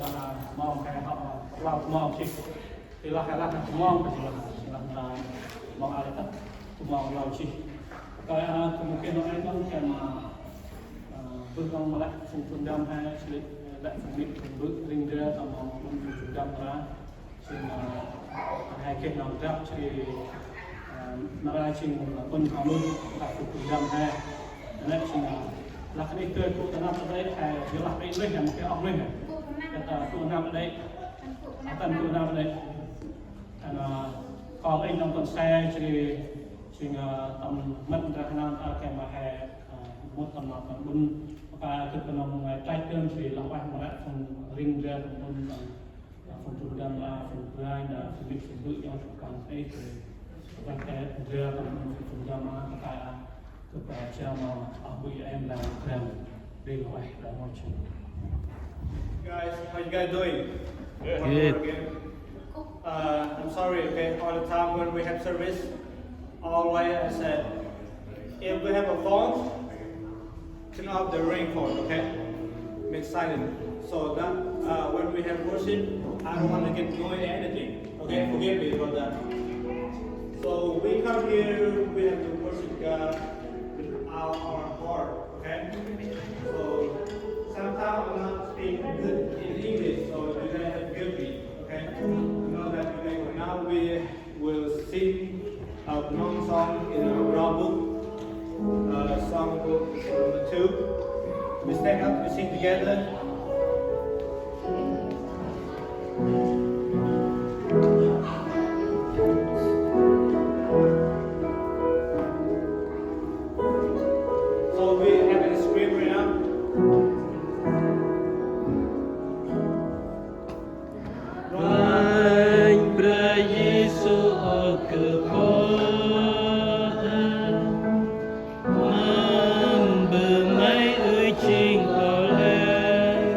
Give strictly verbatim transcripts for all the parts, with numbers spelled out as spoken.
Lah, mong khay hŏ, lah mong chih. Ti lah, lah mong, ti lah, ti lah na mong a lah tât, mong lah chih. Kay a, kŭm kay nau ay nau kay ma, a, bơh nau ma lĕ phung tu ndăm he, chih lĕ phung mĭt phung bơ̆ ring dra, tâm mong phung tu ndăm ra. Jêng, a, he geh nau drăp jêh ri, a, nar aơ jêng, a, ƀon hŏ mưh, ta gŭ gŭ ndăm he. Nê jêng, a, lah kơt nây dơi gŭ ta năp ta dơi, he, yorlah ta dơi nuyh, he, mâu geh ôh nuyh, he. He ta gŭ năp ta dơi. He ta gŭ năp ta dơi. He, a, kon êng nơm kon se jêh ri, jêng, a, tâm mât ndrăng hê nơm ta geh ma he, a, mŭt tâm nơm tâm ƀon. Mâu geh gâp nơm ngai trách dơm jêh ri lah ueh ma ră phung ring dra tâm ƀon tâm Lah phung tu ndăm, lah phung brai, lah phung mĭt phung bơ̆, yơh phung kon têh, phung kon têh, ndrel tâm phung tu ndăm, lah kăl e, kăl e jao ma, oh, bơ̆ em lah ndrel, bêng ueh, lah ngôch. Guys, how you guys doing? Good. One more again. Uh, I'm sorry, okay, all the time when we have service, always I said, if we have a phone, turn off the ringtone, okay? Make silent. So that, uh, when we have worship, I don't want to get noise or anything. Okay, forgive me for that. So we come here, we have to worship God with our, our heart, okay? So sometimes I'm not speaking good in English, so you guys forgive me, okay? You know that, okay? Now we will sing a long song in our book, uh, song book number two. We stand up, we sing together. So we have a screen right now. Kôranh Brah Yêsu ơ kơ pô, mâm bơh May ơ jêng kôranh,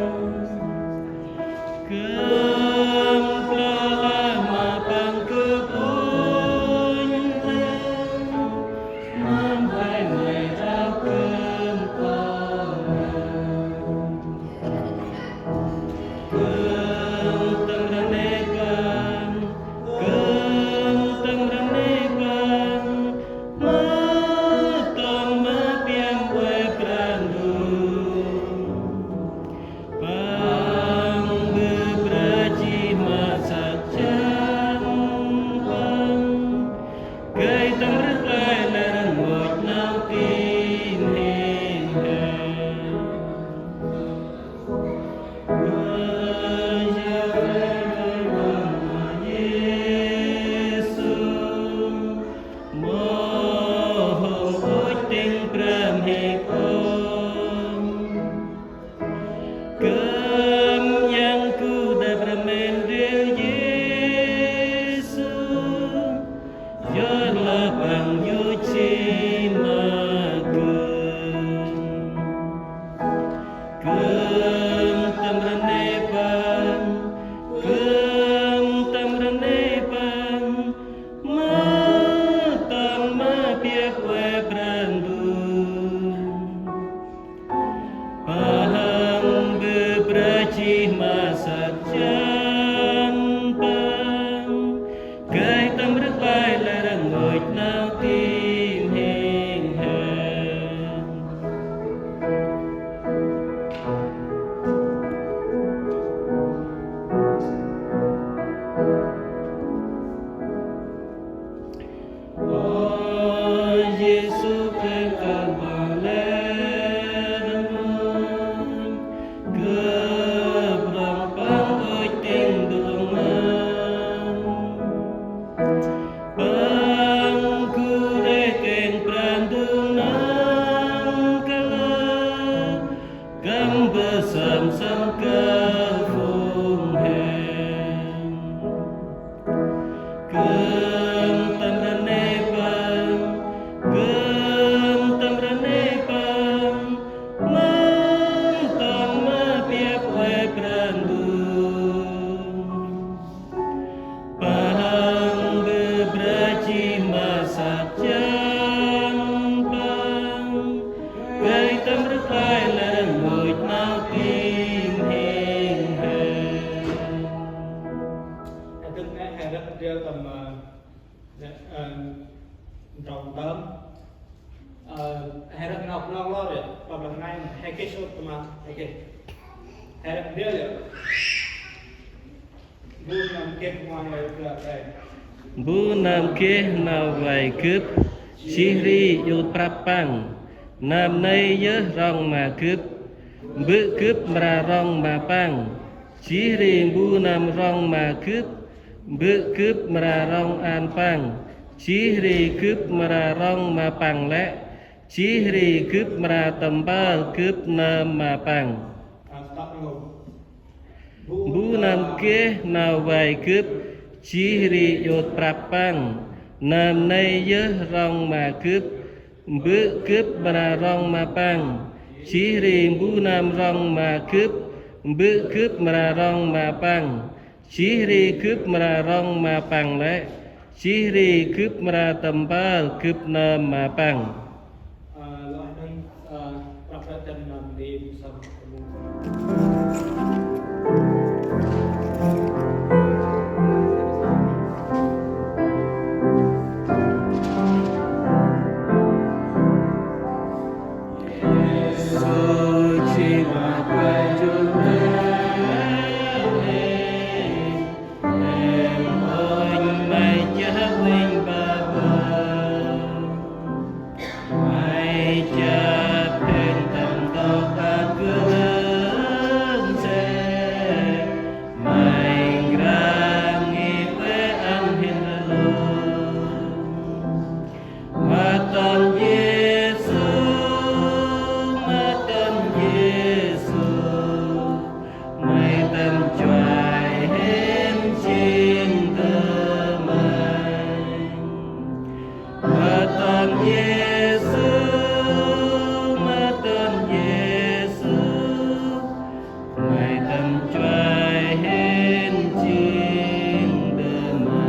Tâm. Ơ, he răng nau nau lor ya, pablang ngai, he ke sốt tama, he ke. He răng dia ya. Bu nơm geh nau vay gâp. Bu nơm geh nau vay gâp, jêh ri yut prăp păng. Nơm nây yơh rŏng ma gâp, bơ̆ gâp mra rŏng ma păng. Jêh ri bu nơm rŏng ma gâp, bơ̆ gâp mra rŏng an păng. Jêh ri gâp mra rŏng ma păng lĕ. Jêh ri gâp mra tâm mpơl gâp nơm ma păng. Bu nơm geh nau vay gâp, jêh ri yut prăp păng. Nơm nây yơh rŏng ma gâp, bơ̆ gâp mra rŏng ma păng. Jêh ri bu nơm rŏng ma gâp, bơ̆ gâp mra rŏng ma păng. Jêh ri gâp mra rŏng ma păng lĕ. Jêh ri gâp mra tâm mpơl gâp nơm ma păng. Mât tâm Yêsu, mât tâm Yêsu, May tâm chuai hên jêng tơ May. Mât tâm Yêsu, mât tâm Yêsu, May tâm chuai hên jêng tơ May.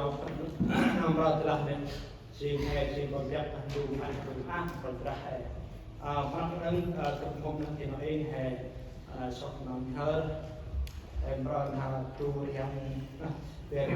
Nơm mra tlah nê, jêng he, jêng kon riăk tah du, ăn du, ah, kon riăk he. A, mra nâng, a, tŭk mông nâng ti nô êng he, a, sŏk nâng thơ, he mra na tu riang, a, riang.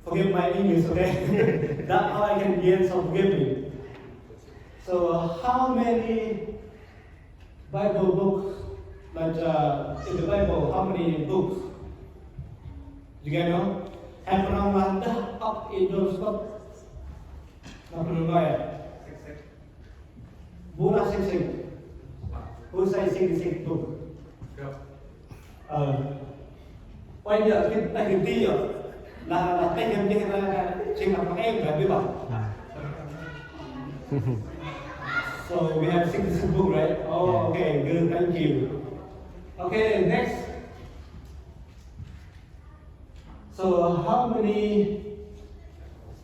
Forgive my English, okay? That's all I can hear, so forgive me. So, uh, how many Bible books, like, uh, in the Bible, how many books? You guys know? He Bunong lah dah ăp i dôm săp. Nau Bunong lah ya. Bu lah sing sing. Bu say sing sing bu. Ơ. Ueh, yơh, gĭt, têh gĭt yơh. Lah, lah, têh gĭt yơh, lah, lah, sing lah, em, lah, bê băng. So we have sixty-six book, right? Oh, okay, good, thank you. Okay, next. So how many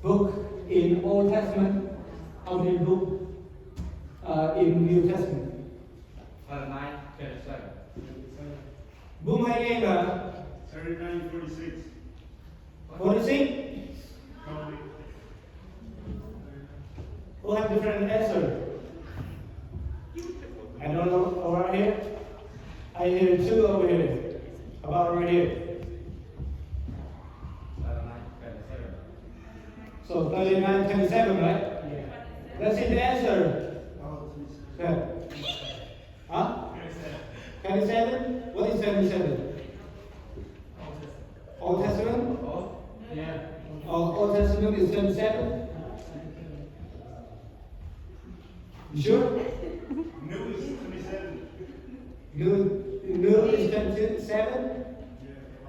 book in Old Testament? How many book, uh, in New Testament? Thirty-nine, thirty-seven. Bu mhai ngăn lah? Thirty-nine, forty-six. Forty-six? Who have different answer? I don't know. Over here. I hear two over here. How about over here? So thirty-nine, twenty-seven, right? That's it, the answer. Yeah. Huh? Twenty-seven? What is twenty-seven? Old Testament? Oh, yeah. Oh, Old Testament is twenty-seven? You sure? New is twenty-seven. New, new is twenty-seven?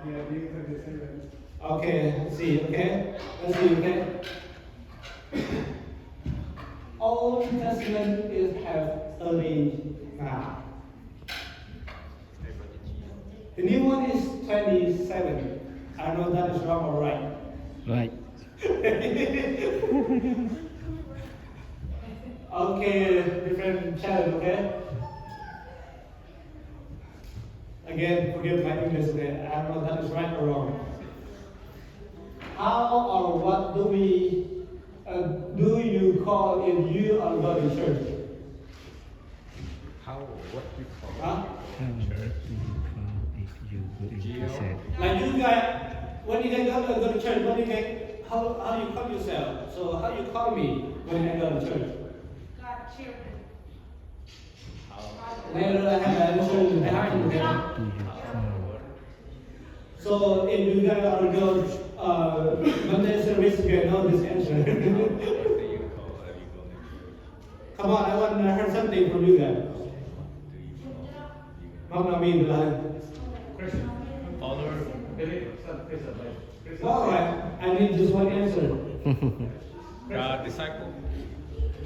Yeah, new twenty-seven. Okay, I see, okay. I see, okay. Old Testament is have thirty-nine. The new one is twenty-seven. I don't know that is wrong or right. Right. Okay, different channel, okay? Again, forgive my English, okay? I don't know that is right or wrong. How or what do we, uh, do you call if you are going to church? How, what you call? Huh? How, what do you call if you go into church? Like you guys, when you guys go, go to church, what do you guys, how, how do you call yourself? So how you call me when I go to church? God children. Later I have an answer behind, okay? What do you call? So if you guys are go, uh, Monday service, you know this answer. Come on, I want to hear something from you guys. Mong là mình là Follower. Believe, son, please, like, All right, I need just one answer. Uh, disciple.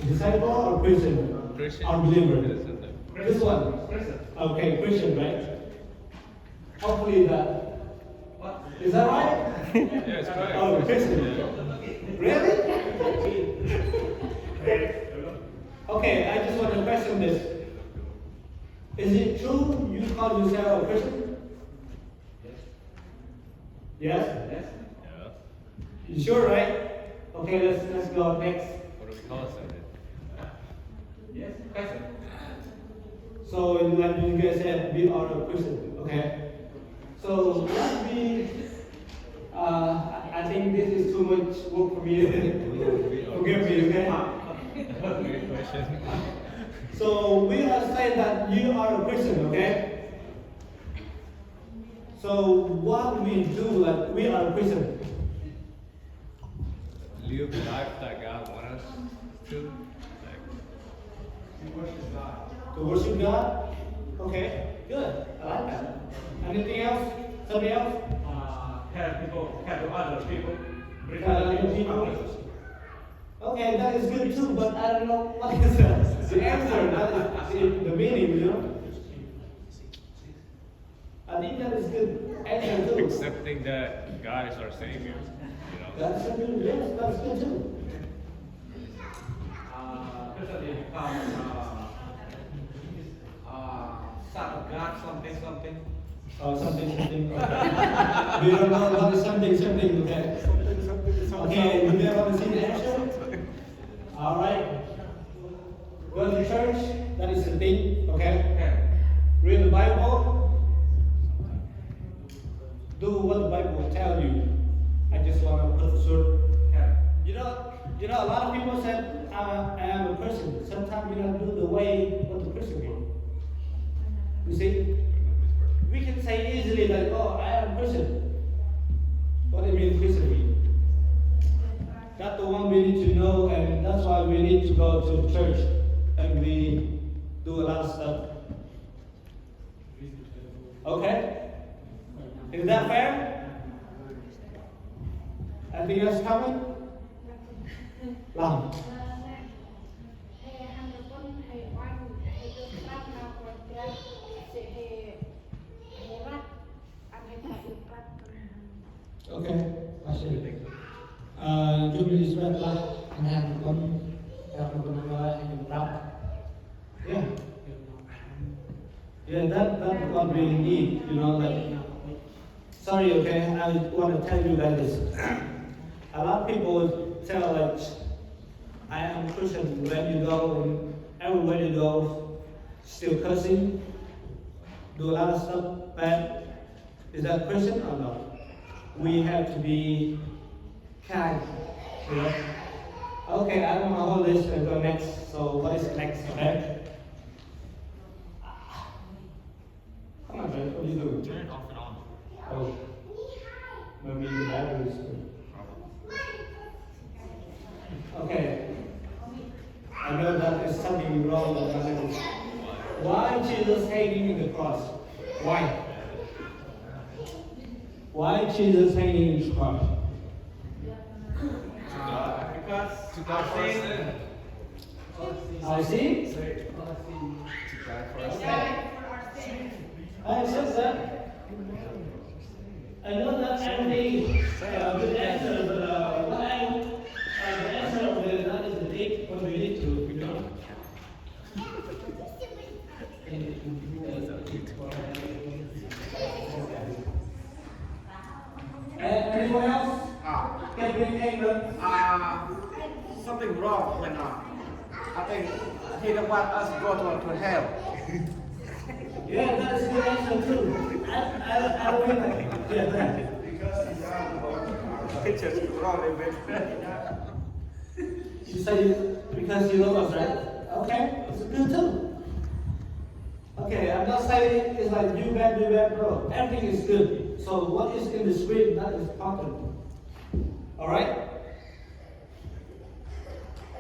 Disciple or Christian? Christian. Or believer? Christian. This one. Okay, Christian, right? Hopefully that. Is that right? Yes, correct. Oh, Christian. Really? Okay, I just want to question this. Is it true you call yourself a Christian? Yes? Yes. You sure, right? Okay, let's, let's go next. What do we call ourselves then? Yes, question. So, like you guys said, we are a Christian, okay? So, let me, uh, I I think this is too much work for me. Forgive me, okay? Great question. So, we are saying that you are a Christian, okay? So what we do, like, we are Christian. Live the life that God wants us to. Like, to worship God. Okay, good. I like that. Anything else? Something else? Uh, help people, help other people. Help other people. Okay, that is good too, but I don't know what is the, the answer. That is the, the meaning, you know. I think that is good answer too. Accepting that God is our Savior, you know. That's a good, yes, that's good too. Uh, Christian become, uh, uh, son of God, something, something. Oh, something, something. Okay. We don't know what is something, something, okay? Okay, you may want to see the answer? All right. Go to church, that is the thing, okay? Read the Bible. Do what the Bible tell you. I just want to put the short. You know, you know, a lot of people said, uh, I am a Christian. Sometimes you don't do the way what the Christian do. You see, we can say easily that, oh, I am Christian. What do you mean Christian mean? That's the one we need to know, and that's why we need to go to church, and we do a lot of stuff. Okay? Is that fair? Anything else comment? Lòng. Okay, masih. Jubili srep lah, ngăn kon, ngăn kon ngơi, ngăn kon. Yeah. Yeah, that, that what we need, you know, like, sorry, okay, I want to tell you guys this. A lot of people tell, like, I am Christian, when you go, and everywhere you go, still cursing, do a lot of stuff bad. Is that Christian or not? We have to be kind, you know? Okay, I don't know how this will go next, so what is next, okay? Come on, man, what are you doing? Turn it off and on. Oh. Maybe the battery is good. Okay. I know that there's something wrong with my language. Why Jesus hanging in the cross? Why? Why Jesus hanging in the cross? Because to die for our sin. Our sin? To die for our sin. I accept that. I know that everything, uh, good answer, but, uh, what I, uh, the answer of the, that is the thing what we need to, you know. And anyone else? Ah. Can bring anger? Ah, something wrong when, uh, I think he don't want us go to, to hell. Yeah, that is good answer too. I, I, I don't think that. Yeah, that. Pictures wrong a bit. You say because you love us, right? Okay, it's good too. Okay, I'm not saying it's like you bad, you bad, bro. Everything is good. So what is in the script, that is important. All right?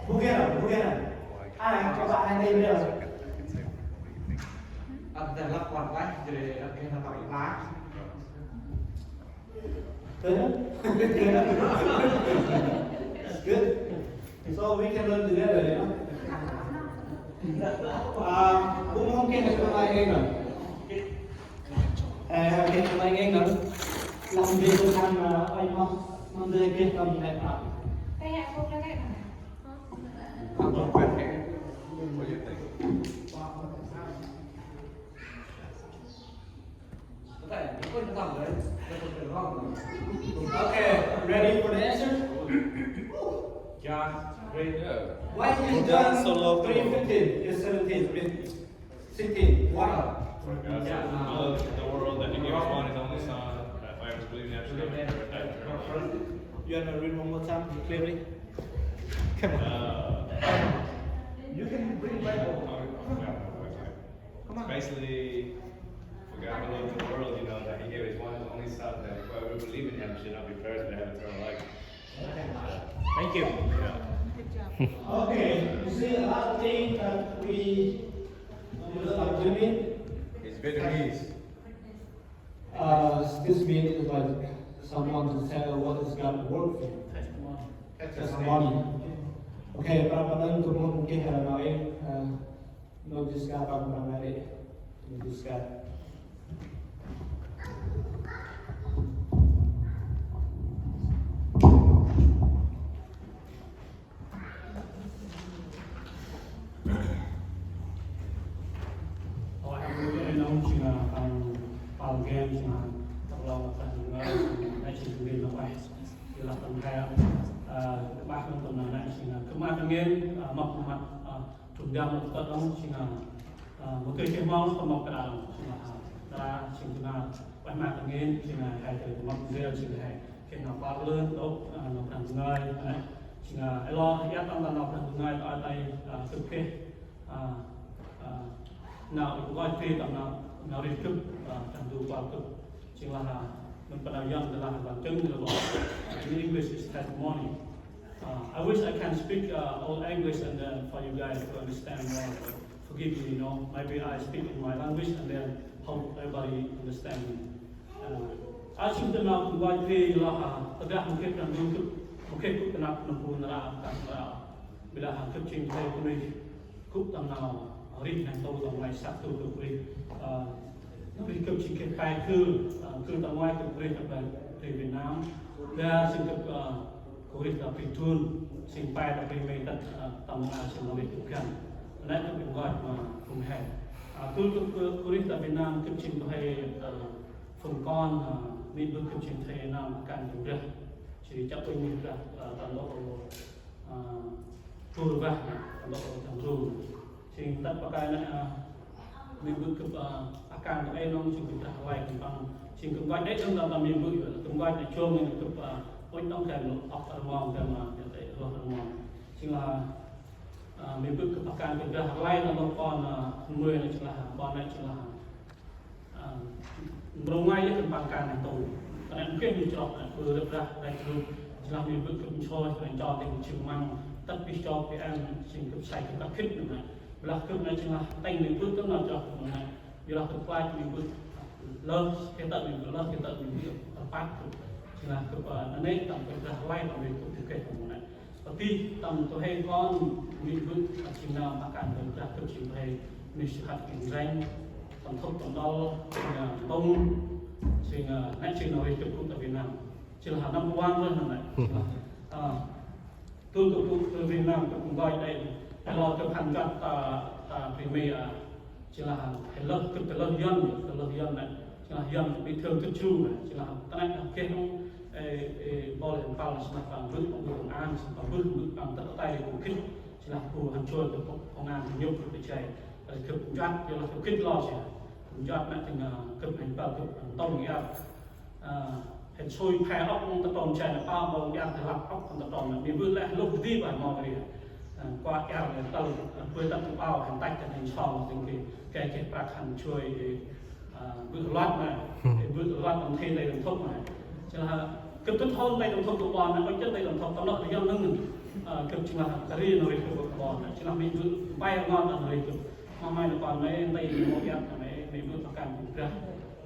Bugera, bugera. Ai, các bạn hãy đi nữa. Ăn tên lắp quan quán, jadi ăn cái nào tao lắp. Good. So we can learn together, you know. À, bố mông kia hay không ai nghe nữa. À, hay không ai nghe nữa. Làm việc của thằng, à, ơi mong, mong đưa kia không nghe pháp. Okay, ready for the answer? John, great. Why is John three fifteen is seventeen? Sixteen. Why? For God so loved the world that he gave his one and only Son, that whoever believes in him should not perish but have eternal life. You wanna read one more time, clearly? Come on. You can bring Bible. Come on. Basically, for God so loved the world, you know, that he gave his one and only Son, that whoever believes in him should not be perished but have eternal life. Thank you. Okay, you see, a lot of things that we, we look like Jimmy. It's Vietnamese. Uh, excuse me, it's like someone to tell what is God work for. Testimony. Okay, para panel, tumor mungkin ada lain. Uh, Nô Jessica, păng păng nari. Nô Jessica. Ôi, em muốn nói nông, xin là păng, păng game, xin là tập lòng, tập ngơi, xin là nói chuyện với nó quay. Thì là păng theo, ờ, bác cũng tuần nào nãy, xin là cứ mát cái game, ờ, mập mặt, ờ, Trôm ndăm lŏ tât đŏng, jêng, a, mâu geh mong tâm mâp kơ đah đŏng, jêng, a, đah, jêng, a, ueh ma kơ ngên, jêng, a, he tơ̆ tâm mâp nzel, jêng, he geh nau păr lơn, đŏng, a, nau Brah ngơi, a, jêng, a, ê lor, iăt tâm nau Brah ngơi, ta, ta, a, gâp geh, a, a, nau nkoch geh tâm nau, nau rêh gâp, a, Brah Ndu păr gâp. Jêng lah, a, mân pă nau Yuăn lah, a, bằng chứng, lah, in English is testimony. Uh, I wish I can speak, uh, all English and then for you guys to understand more. Forgive me, you know. Maybe I speak in my language and then hope everybody understand me. Uh, a jêng tâm nau nkoch geh lah, a, tơdah mâu geh Brah Ndu gâp, mâu geh gâp ta năp nơm bu nar aơ, ta nar aơ. Ƀiălah, a, gâp jêng thei bunuyh gŭ tâm nau rêh neh ntu tâm ngai săk tu gâp rêh. A, nau rêh gâp jêng geh pe kưl, a, kưl tâm ngai gâp rêh ta pe, pe Việt Nam. Ƀiălah jêng gâp, a, gŭ rêh ta pe Trun, jêng pe ta pe Mei tât, a, tâm ngai jêng nau rêh gâp găn. Nây gâp nkoch ma phung he. A, kưl gâp gŭ rêh ta Việt Nam gâp jêng gŭ he, a, phung kon, a, mĭn bơh gâp jêng thei năm akan gâp rêh. Jêh ri chăp uănh rêh, a, tâm lŏ, a, Pur vah, tâm lŏ tâm rung. Jêng tât pakơi nây, a, mĭn bơh gâp, a, akan gâp ê nông, jêng gâp rah lay gâp păng. Jêng gâp nkoch đê̆ nông tâm, tâm mĭn bơh, gâp nkoch nây jong nây gâp, a, uănh nông gay ôh rmong, gay ma, gay tê roh rmong. Jêng lah, a, mĭn bơh gâp akan gâp rah lay tâm lŏ kon, a, mười nây jêng lah, kon nây jêng lah. A, mrô ngai yơh kơt păng kan neh ntu. Kơt nây mâu geh mĭn chroh nây, bơh rơp rah, ranh rŭp, jêng lah mĭn bơh gâp nchoi, kơt nây nchoi tĭng jêng măng, tât bih chok bih ăn, jêng gâp sai gâp kăp khĭt nây. Ƀiălah gâp nây jêng lah tĭng mĭn bơh gâp nau chroh nây. Ƀiălah gâp klach mĭn bơh lơh, geh tât mĭn bơh lơh, geh tât mĭn bơh rơp rah gâp. Jêng lah gâp, a, nanê̆ tâm gâp rah lay tâm mĭn bơh gâp geh tâm nây. Tât bih tâm du huê kon mĭn bơh, a, jêng nau akan gâp rah gâp jêng du huê mnuih sơhăt kơnh ranh, tâm thŭp tâm đăl, jêng, a, ntŭng, jêng, a, nây jêng nau rêh gâp gŭ ta Việt Nam. Jêng lah number one rơh nây. A, tu tu tu tu Việt Nam gâp nkoch đê̆, ê lor gâp hăn nkoch ta, ta Premier, a, Jêng lah he lơh, gâp tơ lơh Yuăn, tơ lơh Yuăn nây. Jêng lah Yuăn bình thường gâp jru nây. Jêng lah ta nây geh nông, ê, ê, bol hên păl, jêng lah păng bơh, păng bơh công an, jêng păng bơh, bơh păng tât tay gŭ khĭt. Jêng lah bu hăn joi gâp công an nhŭp gâp jay. Gâp nchuăt, jêng lah gâp khĭt lor jêh. Nchuăt nây jêng, a, gâp hên păl, gâp ntŭng iăr. A, hên sui phe ôk nông ta trôm jay nây pao, mâu iăr ta lăp ôk nông ta trôm nây. Mĭn bơh lĕ lôh dih bah mâu ri. A, kuă iăr nây tâl, a, bơh tât tu pao, hên tăch ta nây song, jêng geh, geh, geh prăk hăn joi, a, bơh luăt nây. Bơh luăt tâm thi nây tâm thŭp nây. Jêng lah, gâp tŭ thôn nây tâm thŭp tu pao nây, ôh jêh nây tâm thŭp tâm nơh ri yăm nơng. A, gâp jêng lah, ta ri nơh ri gâp tu pao nây. Jêng lah mĭn bơh, bai ngon nơh ri gâp. Ma may nơh pao nây, nây mâu iăr nây, mĭn bơh ta kan bơh brah.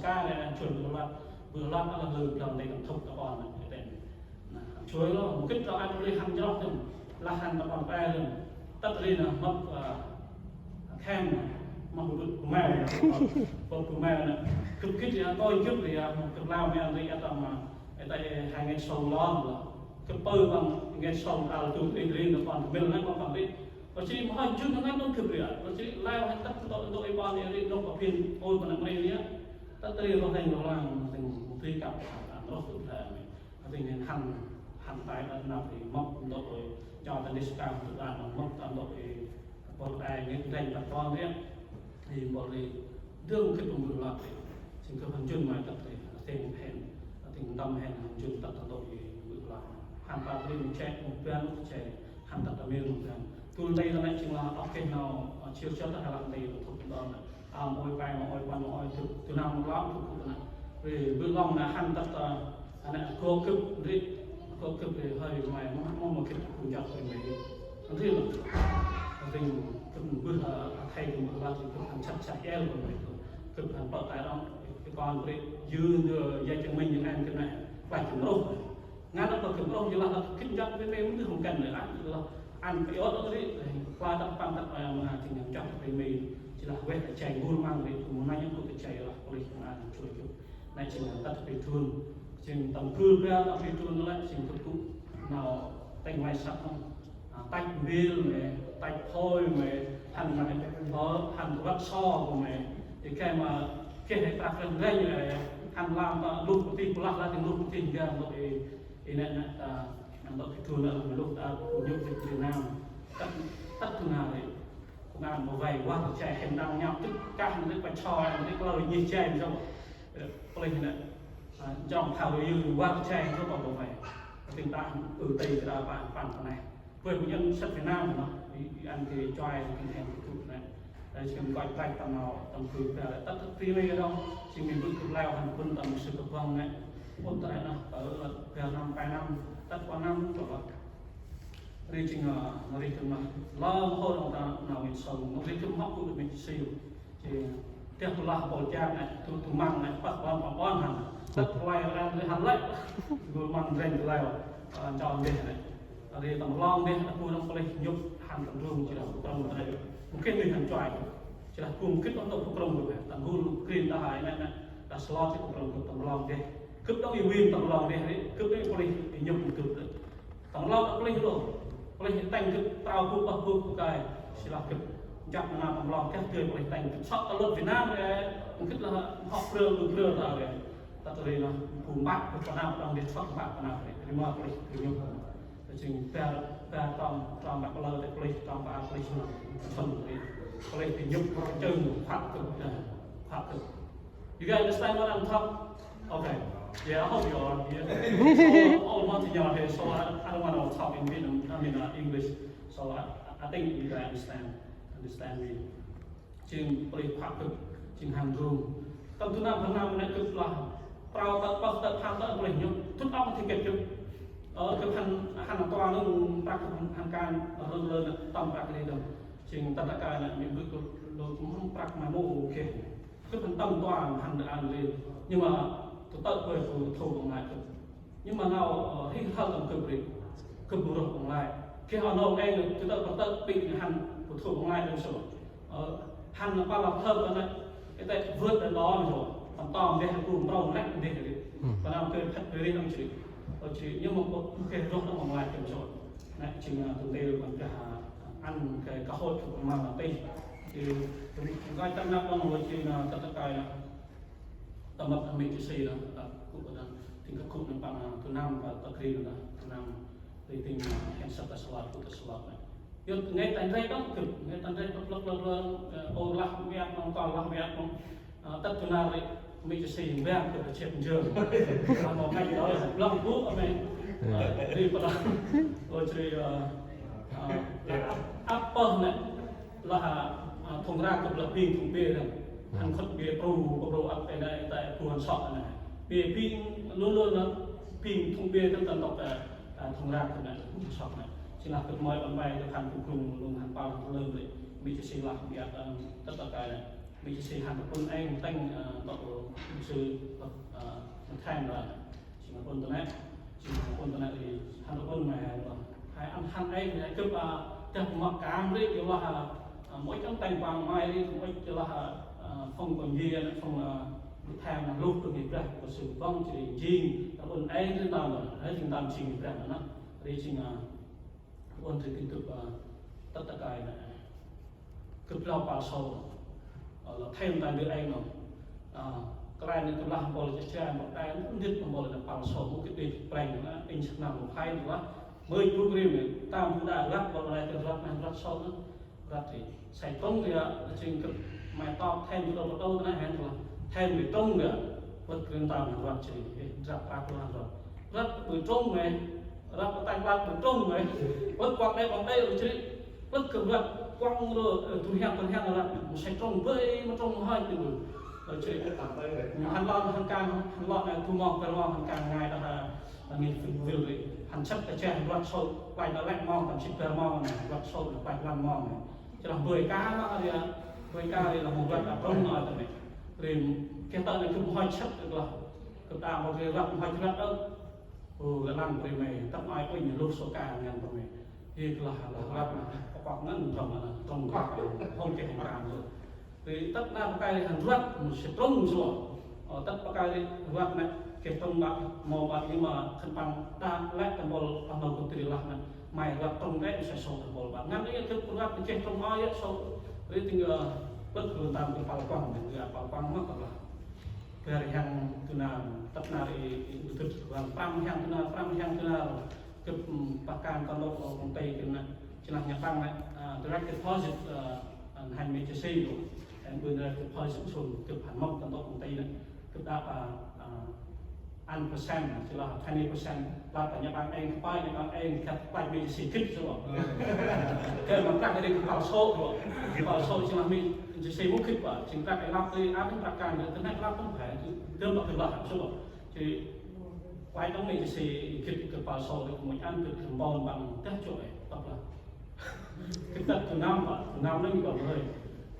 ska ri, joi bu lăp, bu lăp a lơ lơ blang dê kăm thŭk ta ƀon nê, ê tê. Nê, joi lŏ, mâu gĭt lŏ ăn ri hăn jrŏh dơm, lah hăn ta ƀon pe dơm. Tât ri nê, mâp, a, khen nê, mâp bu, bu mel nê, bu, bu mel nê. Gâp gĭt ri, tôi gâp ri, mâp gâp lao mel ri, ê tê ma, ê tê hai ngăn sâu lon lŏ. Gâp pơ păng ngăn sâu al tu ri ri, nê ƀon mel nê, ƀon păng ri. Ơ, jêh ri mâu hăn jun ngăn nông gâp ri, ơ, jêh ri lao hăn tât ntô, ntô ê ƀon ri, nông ƀon phiên, ôn ƀon nê ri, tât ri roh leng roh lang, têng mâu tui kăp, ăn roh tu la mê. Têng hên hăn, hăn tay đa năp ri mâp ntô ri, nho ta nis kang tu đa nông mâp ta ntô ri, bol ai ngên đeng ta ƀon ri, ri bol ri, dơng kơ pơmbơh lăp ri, jêng kơ hăn jun ma tât ri, têng hên, têng ntâm hên hăn jun tât ta ntô ri, mbơh lăp. Hăn ta ri mâu che, mâu ban, mâu che, hăn tât ta mir mâu ban. Tui nê ta nê jêng lah, ok nau, a, chiêu chót ta hê lah nê, thŭk ntô nê. A, mâu ôi pe, mâu ôi păn, mâu ôi tu, tu nau mâu lŏng, tu, tu nê. Ri, bu lŏng nê hăn tât, a, a nê, gô gâp, ri, gô gâp ri, hơi, mai, mâu, mâu, mâu gâp, gâp jăp ri, mai. Ri, a, ri, gâp mbơh, a, a, thei gâp mbơh lăp, gâp hăn chăt, chăt el, gâp mai, gâp hăn pơk tay rŏng, gâp kon ri, yơn, yơn, ya jêng minh, yơn ăn gâp nê, play gâp rôh. Ngăn nê pơk gâp rôh, yơn lah, gâp gĭt jăp ri, mai, mâu gâp hăn kăn nê, ăn, yơn lah, ăn pơk yơh ri, play tât păng tât, a, ma, jêng jăp ri, mai, jêh lah, weh, a, jay, mbur mang ri, mâu nây, yơn gâp tât jay lah, pôlis, ma, ăn, chui gâp. Nê jêng tât pi trun, jêng tâm gưl bia tât pi trun lĕ, jêng tât gŭ nau têng may săk nơh. A, tăch mbil mê, tăch phôi mê, hăn mê, ơ, hăn văt so mê. Ê khe ma, khe he prăk rênh rênh mê, hăn lam ta luh pơtih pơlah lah, têng luh pơtih ngiang lôk ê, ê nê nê ta, nê lôk pi trun lĕ, luh ta, nhŭp ri Việt Nam. Tât, tât tu nê ri. Kông an mâu vay, văt che hên đăng nhăp, tŭt kah nê, pa cho, nê, klơ nhih che, mâu jŏng. Ơ, pôlis nê, a, jŏng thâo ri, văt che, nê, pa mâu vay. Tĭng ta, ư, tê, ta, pa, păn, pa nê. Pôlis bu nhăn săk Việt Nam nê, i, i ăn kơ chuai, kơ hên, kơ tŭ nê. Ơ, jêng gŏch plăch tâm nau, tâm gưl bia, tât, tât, tât, tât, nê, dong, jêng mĭn bơh gâp leo hăn pŭn tâm sư kơ băng nê. Pŭn ta nê, ơ, bia năm, pe năm, tât qua năm, pa, pa. Ri jêng, ơ, nau ri gâp ma. Lơm hô nau ta nau ngên sông, nau ri gâp hŏk gŭ mê jêh si. Jêng, tiah tu lah bol jang nê, tu, tu măng nê, păk ƀon, ƀon, ƀon hăn. Tât play ran ri hăn lĕ. Gâp măng rênh tu leo, ơ, nchon deh nê. Ri tâm rlong deh, ta bu nông pôlis nhŭp hăn tâm rung jêh lah, krông ta nê. Mungkin ri hăn chuai. Jêh lah bu mungkin tâm tu krông gâp, tâm bu krên ta hai nê, nê. Ta slot jêh krông gâp tâm rlong deh. Gâp dong i win tâm rlong deh ri, gâp dong i pôlis nhŭp gâp ri. Tâm rlong ta pôlis lô. Pôlis têng gâp trao bu pah bu bu kai. Jêh lah gâp jăp ma nau tâm rlong geh dơi pôlis têng gâp sŏk ta lôt Việt Nam ri. Gâp lah hŏk brơ bu brơ ta ri. Ta ri lah bu mbah bu pa nau dong deh sŏk mbah pa nau ri. Ri ma pôlis ri nhŭp. Jêng bar, bar trong, trong mbah pa lơ ta pôlis, trong pa pôlis nê. Sŏk ri. Pôlis ri nhŭp, chơng, phat gâp, phat gâp. You guys understand what I'm talking? Okay. Yeah, I hope you are. Yeah. All, all Montagnard here, so I, I don't want to talk in Vietnam, I mean, uh, English. So I, I think you guys understand, understand me. Jêng pôlis phat gâp, jêng hăn rung. Tâm du năm, du năm nê gâp lah. Prao tât, pơh tât, hăn tât, pôlis nhŭp. Tŭt ŏk thê gâp gâp. Ơ, gâp hăn, hăn toa nê, prăk hăn, hăn kan, rơ, rơ, tâm prăk ri dong. Jêng tât ta kai nê, mĭn bơh gâp lô, mâm prăk ma mô, okay. Gâp hăn tâm toa, hăn ăn ri. Nhưng mà, tơ tơ quê gâp thô bằng lại gâp. Nhưng mà nau, ơ, hih hal tâm gâp ri. Gâp mâu roh bằng lại. Khi họ nộp em, tơ tơ, tơ tơ, pik hăn, gâp thô bằng lại đâm sổ. Ơ, hăn pa lăp thơm anăn, ê tê vưt đơ̆ng đon rồi. Tâm tom deh, gâp mâu roh lĕ deh ri. Ơ. Pa nau gâp phăt ri đâm chri. Ơ, chri, nhưng mà gâp, gâp roh đơ̆ng bằng lại đâm sổ. Nê, jêng, ơ, tŭ tê, ơ, ăn kơ, kơ hội gâp mâu lăp tê. Ri, ri, gâp tâm năp đŏng, ơ, jêng, ơ, tât ta kai, ơ, tâm mâp mê jêh si nê, ta gŭ ta, tĭng kơ gŭ nê păng, ơ, du năm, ơ, ta gri nê, du năm, ri tĭng, ơ, hên săk ta slot, gŭ ta slot nê. Yơh, ngơi ta ndrel đŏng gâp, ngơi ta ndrel đŏng, lŏk, lŏk, lŏk, ơ, ô lah viat mông, kol lah viat mông, ơ, tât du năm ri, Mi Jasi mbang kơ ta chep njơ. Lah mâu kăch đó, blŏng bu, amen. Ri pa lah. Ôi, chri, ơ, ơ, ăp, ăp pơh nê. Lah, ơ, thŭng rah kơ blah ping thŭng bê nê. Hăn khŭt bê pru, pru ăp ê nê, ta bu hăn sŏ nê. Bê ping, lu lu nê, ping thŭng bê nê, ta ntŭk, ơ, ơ, thŭng rah kơ nê, bu hăn sŏ nê. Jêng lah kơ mơi ƀon bay, kơ hăn kŭ krŭng, lŭng hăn pal, hăn lơm nê. Mi Jasi lah, biăt, ơ, tât ta kơi nê. Mi Jasi hăn ta pŭn êng têng, ơ, ntŭk, ơ, mục sư, ơ, ơ, Mathai nê. Jêng ta pŭn ta nê, jêng ta pŭn ta nê ri, hăn ta pŭn ma he, ơ. He ăn hăn êng, he gâp, ơ, dah mâp kam ri, yor lah, ơ, mâu ŭch ăn têng păng mai ri, mâu ŭch yor lah, ơ, phung kon yê, phung, ơ, Mathai nê luh kơ ngih Brah, kơ sư băng jêh ri jêng, ta pŭn êng ri tơm, he jêng tơm jêng ngih Brah nê, ri jêng, ơ, Ôn thì kinh gâp, ơ, tât ta kơi nê. Gâp blau pal sâu. Ơ, lah thêm ta ndơ êng nô. Ơ, kơt nê gâp lah mpôl che che, mpôl đai, mpôl ndĭt, mpôl nê pal sâu, mâu gĭt đĭ pleng nê, êng săk nau mpôl phai nê lah. Mơi buk ri nê, ta mâu đă răt, mpôl nê răt, nê răt sâu nê. Răt ri. Sai trŭng ri, ơ, jêng gâp mai tŏp thêm kơ đô, kơ đô, kơ nê hên lah. Thêm ri trŭng ri, ơ. Bơ̆t grin ta nê răt jêh ri, ơ, răt, răt, răt, răt. Răt ƀư trŭng nê, răt ƀư tanh răt ƀư trŭng nê. Bơ̆t kuăk đê, kuăk đê, ơ, jêh ri. Bơ̆t gâp răt, kuăk rơ, ơ, du hiăng, du hiăng răt. Mâu sai trŭng, bơi, mâu trŭng mâu hơi, tơ ƀư. Ơ, jêh ri. Hăn lŏ, hăn kang, hăn lŏ nê, du mong, bar mong, hăn kang ngai đah, ơ, ngih Phil, Phil ri. Hăn săk ta che, hăn răt sâu, klach đah lĕ mong, tâm sĭt bar mong nê, răt sâu, klach lăm mong nê. Chlah bơi ka lah ri, bơi ka ri lah mâu răt ăp rŭng nơh ta nê. Ri, geh ta nê gâp mâu hŏch săk lah. Gâp ta mâu ri răt mâu hŏch răt ôh. Ơ, lah lăng ri mê, tât ai unh luh sô ka ngăn ta mê. Ri lah, lah răt nê, kơ păk ngăn trong, trong kơ, hông geh hông kan. Ri tât nê pa kơi ri hăn răt, mâu sĭt rŭng sô. Ơ, tât pa kơi ri răt nê, geh trŭng ƀă, mâu ƀă, ri ma khân păng đă lĕ tâm mpôl păng nô kŭt ri lah nê. Mai răt trŭng đê, sai sâu tâm mpôl ƀă. Ngăn ri gâp răt geh trŭng ai sâu. Ri tĭng, ơ, bơ̆t gâp tâm gâp pal kuăng, gâp pal kuăng mât lah. Bar hiăng du nar, tât nar ri, ri, ri, ri, prăm hiăng du nar, prăm hiăng du nar. Gâp, ưm, pah kan kơnh đŏk, ơ, công ty gâp nê. Jêng lah Nhật Bản nê, ơ, direct deposit, ơ, ăn hăn Mi Jasi ôh. Ăn ƀư direct deposit sung, gâp hăn mâp kơnh đŏk công ty nê. Gâp đă, ơ, ơ, ăn percent, jêng lah twenty percent. Lah ta Nhật Bản êng, kơpal Nhật Bản êng, gâp klach Mi Jasi gĭt sô. Gâp mâu prăk ri kơpal sô ôh. Kơpal sô jêng lah Mi Jasi mâu gĭt ƀă. Jêng prăk ê lăp ri, ăn prăk kan, gâp nê lăp tŭm phê, gâp mâu gĭt lah sô. Jêh ri, klach đŏng Mi Jasi gĭt kơpal sô ri, mâu ăn gĭt kơmpon păng dah jŏ ê, tât lah. Gĭt tât du năm ƀă, du năm nê ƀă hơi.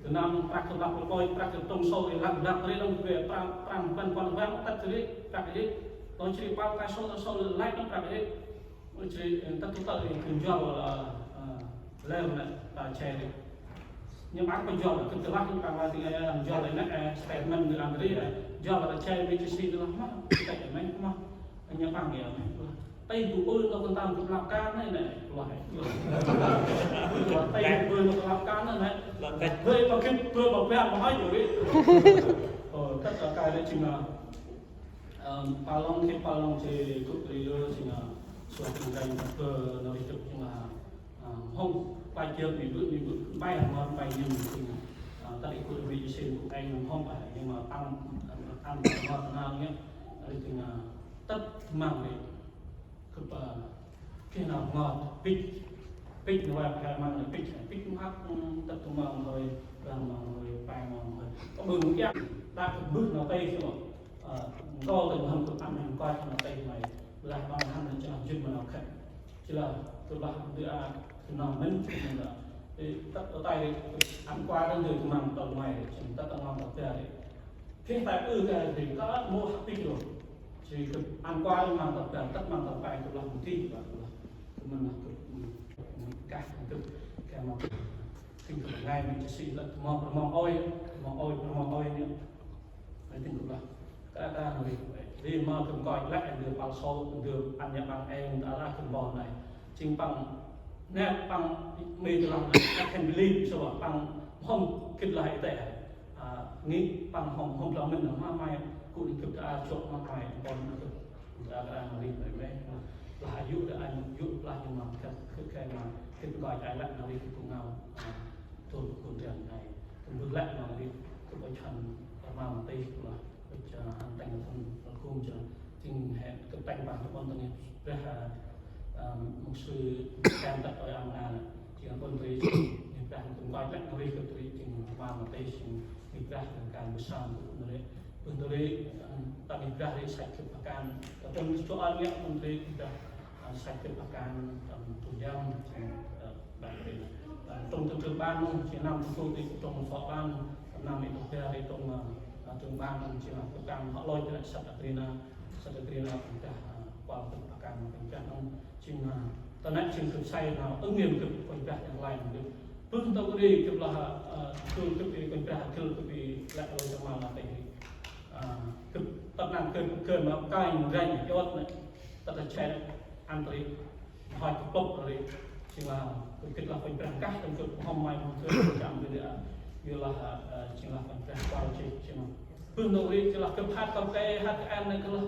Du năm prăk gâp lăp ri, prăk gâp trŭng sô ri, lăp, lăp ri đŏng gâp prăk, prăk păn, păn, păn, tât ri, prăk ri. Đŏng jêh ri păl kơi sô, sô, lăp đŏng prăk ri. Ôi, jêh ri, ơ, tât tât ri, gâp njuăl, ơ, ơ, leo nê, ta che ri. Nhật Bản pa njuăl, gâp tơlah Nhật Bản lah tĭng, ơ, njuăl nê, ơ, statement nê ăn ri, ơ, njuăl ta che Mi Jasi tơlah mâu, ta che mâu, mâu. Nhật Bản ri, mâu. Tây bu ơi, nô kơnh tâm gâp lăp kan nê, nê, lah. Tây bu ơi, nô kơnh lăp kan nê, nê. Bơi pa gĭt, bơi pa biăp, pa hơi jêh ri. Ơ, tât ta kơi ri jêng nê. Ơ, pal long, khĭt pal long jêh gâp ri lơ jêng, ơ, suôt nê kơi nê bơ nau ri gâp jêng lah, ơ, hông, pa jêng mi bơ̆, mi bơ̆, bai hăn ngot, bai nhĭm jêng, ơ, tât i gâp Mi Jasi gâp êng hông bai, nhưng mà ăn, ăn, ăn ngot nau nê, ri jêng, ơ, tât măng ri, gâp, ơ, geh nau ngot, pĭch, pĭch nê, wa, geh măng nê, pĭch, pĭch măng, ưm, tât tu măng hơi, bar măng hơi, pai măng hơi. Kơ ƀư măng iăt, ta gâp ƀư nau tê sô. Ơ, nto tê mâu hăn gâp ăn hăn koach nau tê may. Lah ƀăng hăn nê jêh lah jŭt ma nau khât. Jêh lah, gâp lah, gâp a, gâp nau mĭn, mĭn lah. Ê, tât ta tay ri, ăn koach nê jêh gâp măng tâl may, jêh tât ta ngăn tâl bar ri. Geh tay ư kơ ri, ta mâu hăk pĭch ôh. Jêh gâp ăn koach măng tâl bar, tât măng tâl bar, gâp lah mâu di, gâp lah. Gâp mĭn lah, gâp, ưm, gah, gâp, gah mâu. Tĭng gâp ngai Mi Jasi lah, mâu, mâu ôi, mâu ôi, mâu ôi nê. Nê tĭng gâp lah. Kơ ta nê, ri mâu gâp nkoch lĕ, ndơ pal sô, ndơ ăn Nhật Bản êng, ndơ lah gâp ƀon nê. Jêng păng, nê păng, mi tơ lah, I can believe, sô păng, hông, gĭt lah i tê. A, ngih păng hông, hông tlam mĭn, ma may, gŭ nê gâp ta a jŏk ma may, ƀon nê gâp. Gâp ta a nau ri may may. Lah a yô̆ ta a yô̆ lah, nhưng mà gâp, gâp kơi ma, gâp nkoch ai lĕ nau ri gâp gŭ ngao. A, tŭl gŭ ndrel nai. Gâp mbơh lĕ nau ri, gâp ƀu chăn, ma ma tê gâp lah. Ơ, ăn teng thŭn, ơ, khum jơ. Jêng he kơt teng păng ƀon tơnê Brah, ơ, ơ, mục sư Ken tât ơi ang na. Jêng ƀon tơnê Brah kơt nkoch lĕ nơh ri kơt tơnê jêng ma ma tê jêng Brah kơt kan bu sam kơt tơnê. Ƀon tơnê, ơ, ta Brah ri săch kơt pơkan. Kơt tơnê chua ơi ngiă ƀon tơnê Brah, ơ, săch kơt pơkan, ơ, tu yam, jêng, ơ, Ban ri. Ơ, trong tơm trưởng ban nơh, jêng năm trong tu ti trong phó ban, năm i tôk bar ri trong, ơ, ơ, trưởng ban nơh, jêng là kơt păng hŏ lôch ri săch a tri na, săch a tri na kơt păng, ơ, kuăl kơt păng kơt păng nơh, jêng, ơ, ta nĕ jêng kơt say nau, ứng nghiệm kơt Kôranh Brah yang lai nơh. Bơh tât ri kơt lah, ơ, kơt kơt i Kôranh Brah kơt kơt i lĕ lôch ma ma tê ri. Ơ, kơt tât nâng kơt kơt ma kơnh ranh yot nĕ, tât a chai ăn tri. Hoi kơt pŭk ri, jêng lah, kơt lah Kôranh Brah kah, tâm kơt hŏm mai hŏm kơt, jăm ri, ơ, yor lah, ơ, jêng lah Kôranh Brah kuăl jêh, jêng lah. Bơh nơh ri, jêng lah kơt hăt kơt kê, hăt kơt ăn nĕ kơt lah,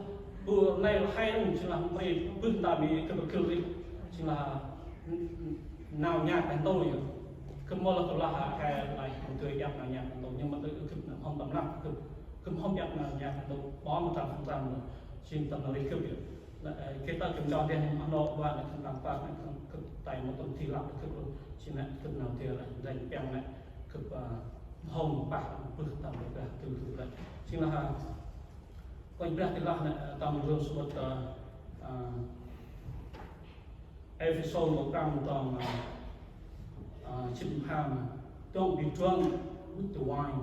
bu nai lah hai nơh, jêng lah mri, bơh ta mi kơt kơt ri, jêng lah, n-, n-, nau nhạc ăn tôi, kơt mâu lah kơt lah hai, lai, một người nhạc nau nhạc ăn tôi, nhưng mà tôi kơt hŏm tâm lăng, kơt, kơt hŏm nhạc nau nhạc ăn tôi, bó một trăm phần trăm rồi, jêng tâm nơh ri kơt yơh. Lah, ơ, geh ta gŭm nau deh nơh, nau ƀă nơh, khân păng pă nơh, khân, kơt tay ma tŭm ti lăp nơh, kơt lu, jêng nơh, kơt nau deh lah, deh piăng nơh, kơt, ơ, hŏm pah, bơh tâm Brah, kơt kơt lah. Jêng lah, ơ, Kôranh Brah kơt lah nơh, ơ, tâm rôn sŭt, ơ, ơ, Êphêsô ma prăm trong, ơ, ơ, jê̆t pham, "Don't be drunk with the wine,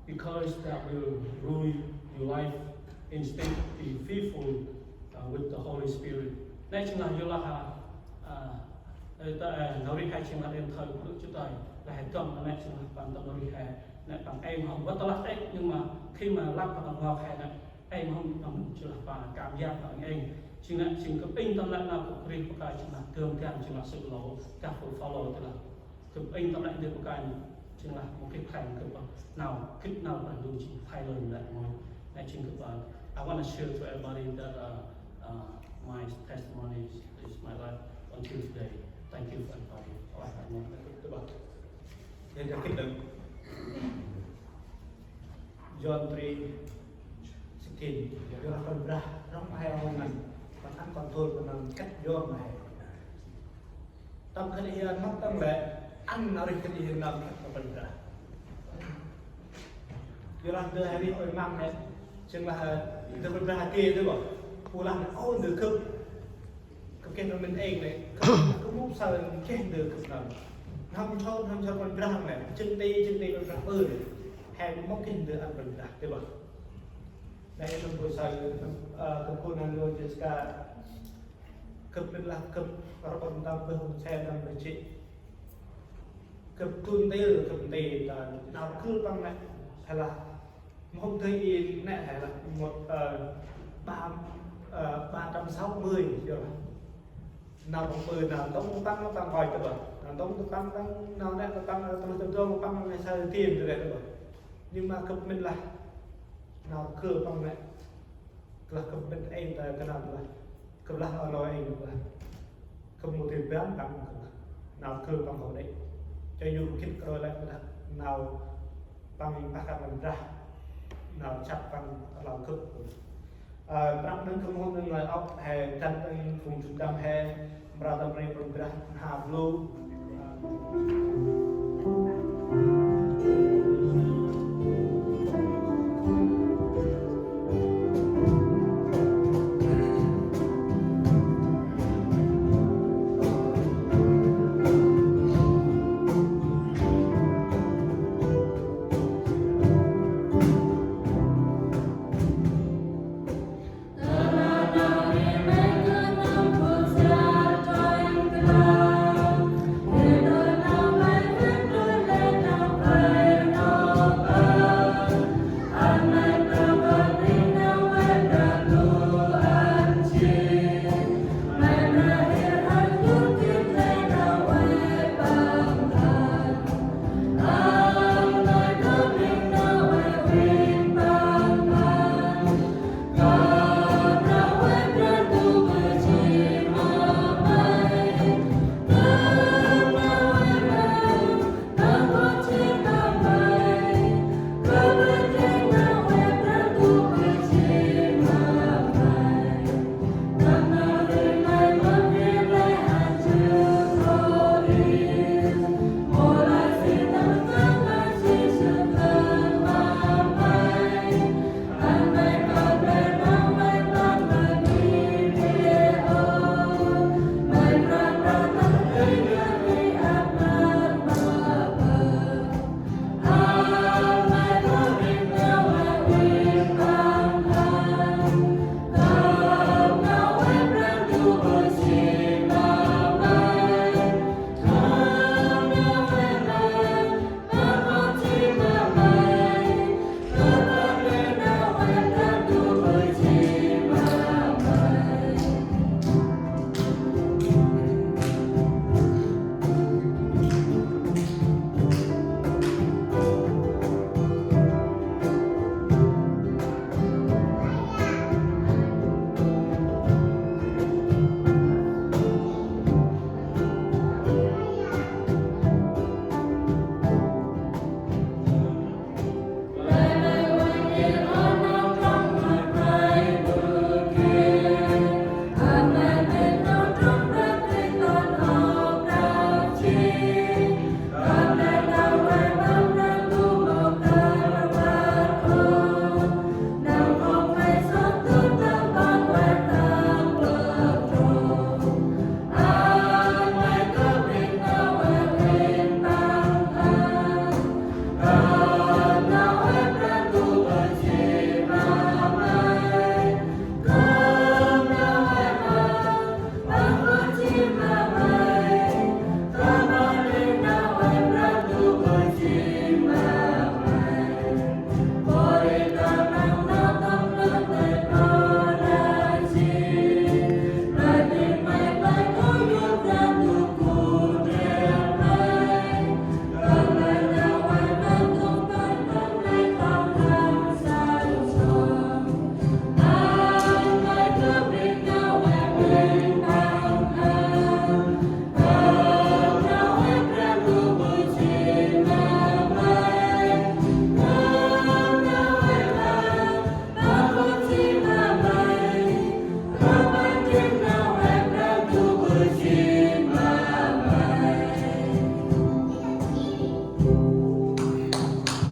because that will ruin your life. Instead, be filled, uh, with the Holy Spirit." Nĕ jêng lah yor lah, ơ, ơ, ơ, ta, ơ, nau ri he jêng lah đen thơ của Đức Chúa Trời, lah he dŏng, nĕ jêng lah păng tâm nau ri he, nĕ păng êng hŏm, ƀă tơ lah êng, nhưng mà khi mà lăp păng ngŏk he nĕ, êng hŏm, tâm jêng lah păng cảm giác păng êng. Jêng nĕ, jêng kơt êng tâm lĕ nau kơt ri păng jêng lah gơm gam jêng lah sự lỗ, gah Pôl Phaolô tơ lah. Kơt êng tâm lĕ dơi pơkă, jêng lah mâu geh khlay kơt nau, gĭt nau Brah Ndu jêng thay lơn lĕ ngơi. Nĕ jêng kơt, I wanna share to everybody that, uh, uh, my testimony is my life until today. Thank you for everybody. Ơ, ơ, ơ, ơ, ơ. Ơ, ơ, ơ. John three sixteen. Yor lah Kôranh Brah rŏng he hŏm ngăn, păng ăn kon tôl păng nơm kăt yor ma he. Tâm khân ay hian mât tăng lĕ, ăn nau rêh khân ay hian nơm kăt ma Kôranh Brah. Yor lah ndơ he rêh ôi măng he, jêng lah, ơ, ndơ Kôranh Brah he kê ndơ bơh. Bu lah nĕ, ô, ndơ kơp. Kơp geh nau mĭn êng nĕ, kơp, kơp mâu say geh ndơ kơp nơm. N'hâm nchon, n'hâm nchon Kôranh Brah nĕ, jêng ti, jêng ti Kôranh Brah ƀư nĕ. He mâu geh ndơ ăn Kôranh Brah, tê bơh. Nĕ, nâm bu say, ơ, kơp khân năn lô Jessica, kơp mĭn lah, kơp rŏ ƀon tâm bơh, say tâm bơh jê̆. Kơp tŭn ntil, kơp ntil, ta, nau kơl păng nĕ, he lah, mâu hôm thơi in nĕ, he lah, một, ơ, ba, ơ, ba trăm sáu mươi, yor lah. Nau păng ƀư, nau tông tơ păng, nau păng hoi tơ bơh. Nau tông tơ păng, păng, nau nĕ tơ păng, nau tông tơ păng, păng nĕ sa tiên tơ nĕ tơ bơh. Nhưng mà kơp mĭn lah, nau kơl păng nĕ, kơp lah kơp mĭn êng ta kơnam lah. Kơp lah ơ nau êng kơp lah. Kơp mâu dơi ban păng kơp lah. Nau kơl păng hŏ đê̆. Cho dù gĭt krôi lĕ kơp lah. Nau păng pah kơt Kôranh Brah. Nau chăp păng kơt lah kơp. Ơ, prăp nâng kơp mâu nâng ngơi ŏk he, dăn nâng phung jŭt dăm he, mra tâm rê Kôranh Brah, ha blu.